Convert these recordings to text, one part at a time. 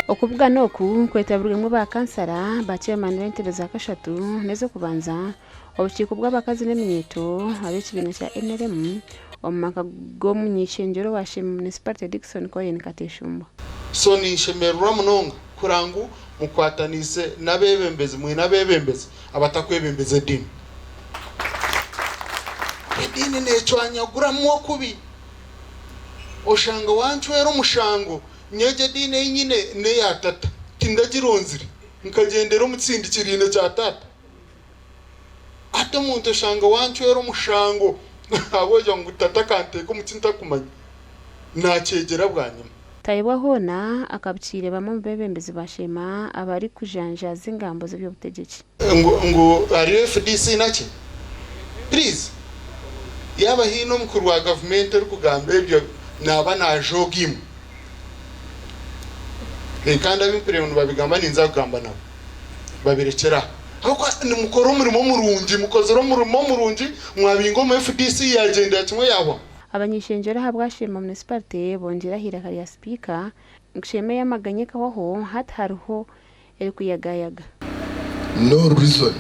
Okubugana oku kwetabirwemu ba kansara, ba chairman b'entebe za kashatu n'ez'okubanza, obukiiko bw'abakazi n'eminyeeto ab'ekibiina kya NRM omu maka g'omuny'eishengyero wa Sheema Municipality Dickson Colin Kateshumbwa. So ninshemererwa munonga kureba ngu mukwataniise n'abeebembezi, mwine abeebembezi abatakwebembeza ediini. Ediini neecwanyaguramu okubi, oshanga wancwera omushango, nyowe egyo ediini ei nyine n'eya tata, tindagironzire, nkagyendera omu kisindikiriine kya taata. Hati omuntu oshanga wancwera omushango ahabw'okugira ngu tata akanteeka omu ki ntakumanya, naakyegyera bwanyima. Tayebwa hoona akabukiire bamwe omu beebembezi ba Sheema abarikujanjaaza engambo z'eby'obutegyeki. Ngu ngu hariyo FDC naki? Please yaaba haine omukuru wa gavumenti orikugamba ebyo naaba najooga imwe. Kandi abu nkureeba nibabigamba ninza kugamba nabo babirekyere aho. Ahabw'okuba nimukora omurimo murungi, mukozire omurimo murungi mwabinga omu FDC yagyendera kimwe yahwaho. Abany'eishengyero ahabwa Sheema Munisiparite bongyire aha eiraka rya Sipiika ngu Sheema ey'amaganya ekahwaho hati hariho erikuyagayaga. No reason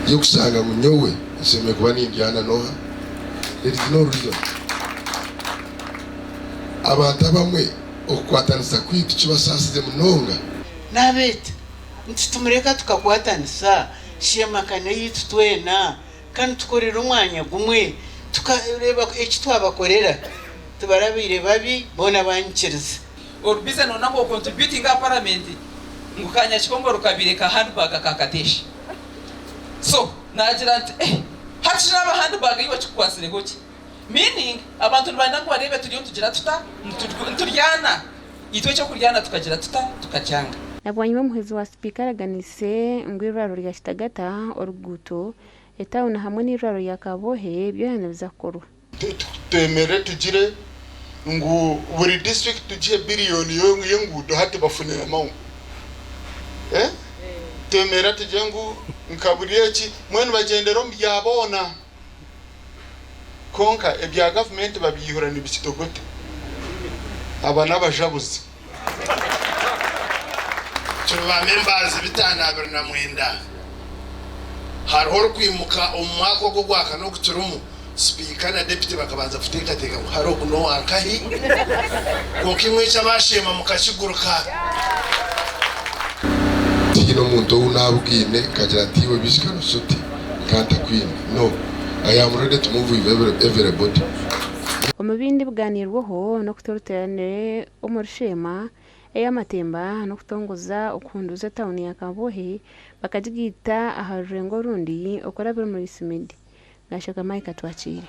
y'okushanga ngu nyowe nshemereire kuba nindyana n'oha? There is no reason. Abantu abamwe okukwatanisa kwaitu kibasaasize munonga. Naabeeta nti tumureka tukakwatanisa, Sheema ka n'eyaitu twena. Ka nitukorera omwanya gumwe, tukareeba eki twabakorera. Tibarabaire babi, boona banyikiriza. Ori busy noona ngu ocontributinge aha parliament ngu ka Nyakikongoro kabaire ka handbag ka Kateesha so nagira nti eh hati shi naaba handbag iwe kikukwatsireho ki? Meaning abantu nibenda ngu bareebe turiyo nitugira tuta? Nituryana itwe ekyokuryana tukagira tuta? Tukakyanga. Na bwanyima omuhwezi wa sipiika araganise ngu eirwariro rya Kitagata, oruguuto, etauni hamwe n'eirwariro rya Kabwohe byona nibiza kukorwa. Twemerere tugire ngu buri district tugihe billion y'enguudo hati bafunire amahwa. Twemerera tugire ngu nka buri eki mbwenu bagyendere omu bya boona. Kwonka ebya gavumenti babyihura nibikitogota. Aba n'abajabuzi. Turi ba members 529. Hariho orikwimuka omu mwaka ogu ogwakana ogu turimu, sipiika na deputy bakabanza kuteekateeka ngu hare ogu n'owankahi? Kwonka imwe eki abaasheema mukakiguruka. Tihaine omuntu ou naabugaine nkagira nti iwe bishika noshusha oti nka ntakwine. No, I am ready to move with everybody. Omu bindi biganiirweho n'okuta oruteerane omuri Sheema ey'amatemba n'okutongoza okuhunduuza etauni ya Kabwohe bakagigaita aha rurengo orundi okurabira omuri Simidi. Nashaka Mike Atwakiire.